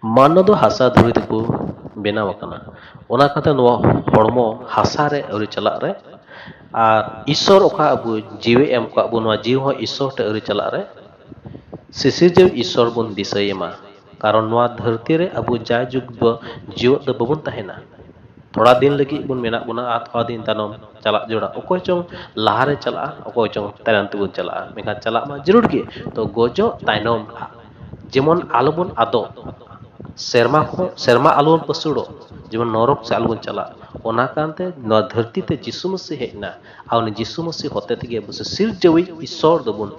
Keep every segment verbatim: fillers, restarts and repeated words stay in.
ᱢᱟᱱᱣᱟ ᱫᱚ ᱦᱟᱥᱟ ᱫᱷᱩᱲᱤ ᱛᱮᱠᱚ ᱵᱮᱱᱟᱣ ᱟᱠᱟᱱᱟ᱾ ᱚᱱᱟ ᱠᱷᱟᱹᱛᱤᱨ ᱱᱚᱣᱟ ᱦᱚᱲᱢᱚ ᱦᱟᱥᱟ ᱨᱮ ᱟᱹᱣᱨᱤ ᱪᱟᱞᱟᱜ ᱨᱮ, ᱟᱨ ᱤᱥᱥᱚᱨ ᱚᱠᱟ ᱟᱵᱚ ᱡᱤᱣᱤ ᱮᱢ ᱟᱠᱟᱫ ᱵᱚᱱ, ᱱᱚᱣᱟ ᱡᱤᱣᱤ ᱦᱚᱸ ᱤᱥᱥᱚᱨ ᱴᱷᱮᱱ ᱟᱹᱣᱨᱤ ᱪᱟᱞᱟᱜ ᱨᱮ, ᱥᱤᱥᱤᱨᱡᱟᱹᱣ ᱤᱥᱥᱚᱨ ᱵᱚᱱ ᱫᱤᱥᱟᱹᱭᱮ ᱢᱟ᱾ ᱠᱟᱨᱚᱱ ᱱᱚᱣᱟ ᱫᱷᱟᱹᱨᱛᱤ ᱨᱮ ᱟᱵᱚ ᱡᱟᱭᱡᱩᱜᱽ ᱫᱚ ᱡᱤᱣᱮᱫ ᱫᱚ ᱵᱟᱵᱚᱱ ᱛᱟᱦᱮᱱᱟ᱾ ᱛᱷᱚᱲᱟ ᱫᱤᱱ ᱞᱟᱹᱜᱤᱫ ᱵᱚᱱ ᱢᱮᱱᱟᱜ ᱵᱚᱱᱟ ᱟᱨ ᱛᱷᱚᱲᱟ ᱫᱤᱱ ᱛᱟᱭᱱᱚᱢ ᱪᱟᱞᱟᱜ ᱡᱚᱲᱟ᱾ ᱚᱠᱚᱭ ᱪᱚᱝ ᱞᱟᱦᱟᱨᱮ ᱪᱟᱞᱟᱜᱼᱟ, ᱚᱠᱚᱭ ᱪᱚᱝ ᱛᱟᱭᱱᱚᱢ ᱛᱮᱵᱚᱱ ᱪᱟᱞᱟᱜᱼᱟ, ᱢᱮᱱᱠᱷᱟᱱ ᱪᱟᱞᱟᱜ ᱢᱟ ᱡᱟᱹᱨᱩᱲ ᱜᱮ᱾ ᱛᱚ ᱜᱚᱡᱚᱜ ᱛᱟᱭᱱᱚᱢ ᱡᱮᱢᱚᱱ ᱟᱞᱚᱵᱚᱱ ᱟᱫᱚᱜ, ᱥᱮᱨᱢᱟ ᱠᱷᱚᱱ ᱥᱮᱨᱢᱟ ᱟᱞᱚᱵᱚᱱ ᱯᱟᱹᱥᱩᱲᱚᱜ, ᱡᱮᱢᱚᱱ ᱱᱚᱨᱚᱠ ᱥᱮᱫ ᱟᱞᱚᱵᱚᱱ ᱪᱟᱞᱟᱜ᱾ ᱚᱱᱟ ᱠᱟᱨᱚᱱᱛᱮ ᱱᱚᱣᱟ ᱫᱷᱟᱹᱨᱛᱤ ᱛᱮ ᱡᱤᱥᱩ ᱢᱟᱹᱥᱤ ᱦᱮᱡ ᱮᱱᱟ ᱟᱨ ᱩᱱᱤ ᱡᱤᱥᱩ ᱢᱟᱹᱥᱤ ᱦᱚᱛᱮ ᱛᱮᱜᱮ ᱟᱵᱚ ᱥᱤᱨᱡᱟᱹᱣᱤᱡ ᱤᱥᱥᱚᱨ ᱫᱚᱵᱚᱱ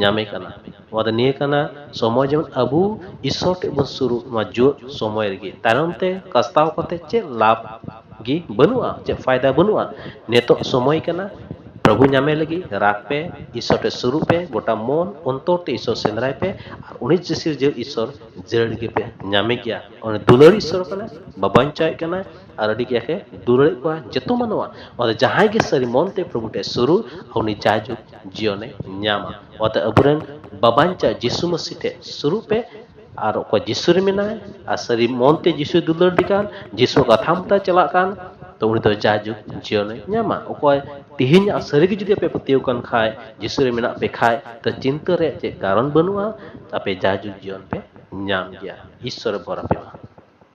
ᱧᱟᱢᱮ ᱠᱟᱱᱟ᱾ ᱱᱚᱣᱟ ᱫᱚ ᱱᱤᱭᱟᱹ ᱠᱟᱱᱟ, ᱥᱚᱢᱚᱭ ᱡᱮᱢᱚᱱ ᱟᱵᱚ ᱤᱥᱥᱚᱨ ᱴᱷᱮᱱ ᱵᱚᱱ ᱥᱩᱨᱩᱜ ᱱᱚᱣᱟ ᱡᱩᱣᱟᱹᱱ ᱥᱚᱢᱚᱭ ᱨᱮᱜᱮ᱾ ᱛᱟᱭᱱᱚᱢ ᱛᱮ ᱠᱟᱥᱛᱟᱣ ᱠᱟᱛᱮ ᱪᱮᱫ ᱞᱟᱵᱷ ᱜᱮ ᱵᱟᱹᱱᱩᱜᱼᱟ, ᱪᱮᱫ ᱯᱷᱟᱭᱫᱟ ᱵᱟᱹᱱᱩᱜᱼᱟ᱾ ᱱᱤᱛᱚᱜ ᱥᱚᱢᱚᱭ ᱠᱟᱱᱟ, ᱯᱨᱚᱵᱷᱩ ᱧᱟᱢᱮ ᱞᱟᱹᱜᱤᱫ ᱨᱟᱜᱽ ᱯᱮ, ᱤᱥᱥᱚᱨ ᱴᱷᱮᱱ ᱥᱩᱨᱩᱜ ᱯᱮ, ᱜᱚᱴᱟ ᱢᱚᱱ ᱚᱱᱛᱚᱨ ᱛᱮ ᱤᱥᱥᱚᱨ ᱥᱮᱸᱫᱽᱨᱟᱭ ᱯᱮ, ᱟᱨ ᱩᱱᱤ ᱥᱤᱨᱡᱟᱹᱣ ᱤᱥᱥᱚᱨ ᱡᱟᱹᱨᱩᱲ ᱜᱮᱯᱮ ᱧᱟᱢᱮ ᱜᱮᱭᱟ᱾ ᱩᱱᱤ ᱫᱩᱞᱟᱹᱲ ᱤᱥᱥᱚᱨ ᱠᱟᱱᱟᱭ, ᱵᱟᱵᱟᱧᱪᱟᱣᱤᱡ ᱠᱟᱱᱟᱭ, ᱟᱨ ᱟᱹᱰᱤ ᱜᱮ ᱫᱩᱞᱟᱹᱲᱮᱫ ᱠᱚᱣᱟ ᱡᱚᱛᱚ ᱢᱟᱱᱣᱟ᱾ ᱚᱱᱟ ᱡᱟᱦᱟᱸᱭ ᱜᱮ ᱥᱟᱹᱨᱤ ᱢᱚᱱ ᱛᱮ ᱯᱨᱚᱵᱷᱩ ᱴᱷᱮᱱ ᱥᱩᱨᱩᱜ, ᱩᱱᱤ ᱡᱟᱭᱡᱩᱜᱽ ᱡᱤᱭᱚᱱᱮ ᱧᱟᱢᱟ᱾ ᱚᱱᱟᱛᱮ ᱟᱵᱚᱨᱮᱱ ᱵᱟᱵᱟᱧᱪᱟᱣᱤᱡ ᱡᱤᱥᱩ ᱢᱟᱹᱥᱤ ᱴᱷᱮᱱ ᱥᱩᱨᱩᱜ ᱯᱮ, ᱟᱨ ᱚᱠᱚᱭ ᱡᱤᱥᱩ ᱨᱮ ᱢᱮᱱᱟᱭ ᱟᱨ ᱥᱟᱹᱨᱤ ᱢᱚᱱ ᱛᱮ ᱡᱤᱥᱩᱭ ᱫᱩᱞᱟᱹᱲ ᱫᱮ ᱠᱟᱱ, ᱡᱤᱥᱩ ᱠᱟᱛᱷᱟ ᱢᱚᱛᱚ ᱪᱟᱞᱟᱜ ᱠᱟᱱ, ᱛᱚ ᱩᱱᱤ ᱫᱚ ᱡᱟᱭᱡᱩᱜᱽ ᱡᱤᱭᱚᱱᱮ ᱧᱟᱢᱟ᱾ ᱚᱠᱚᱭ ᱛᱮᱦᱮᱧ ᱟᱨ ᱥᱟᱹᱨᱤ ᱜᱮ ᱡᱩᱫᱤ ᱟᱯᱮ ᱯᱟᱹᱛᱭᱟᱹᱣ ᱠᱟᱱ ᱠᱷᱟᱡ, ᱡᱤᱥᱩ ᱨᱮ ᱢᱮᱱᱟᱜ ᱯᱮ ᱠᱷᱟᱡ, ᱛᱚ ᱪᱤᱱᱛᱟᱹ ᱨᱮᱭᱟᱜ ᱪᱮᱫ ᱠᱟᱨᱚᱱ ᱵᱟᱹᱱᱩᱜᱼᱟ, ᱟᱯᱮ ᱡᱟᱭᱡᱩᱜᱽ ᱡᱤᱭᱚᱱ ᱯᱮ ᱧᱟᱢ ᱜᱮᱭᱟ᱾ ᱤᱥᱥᱚᱨᱮ ᱵᱚᱨ ᱟᱯᱮ ᱢᱟ᱾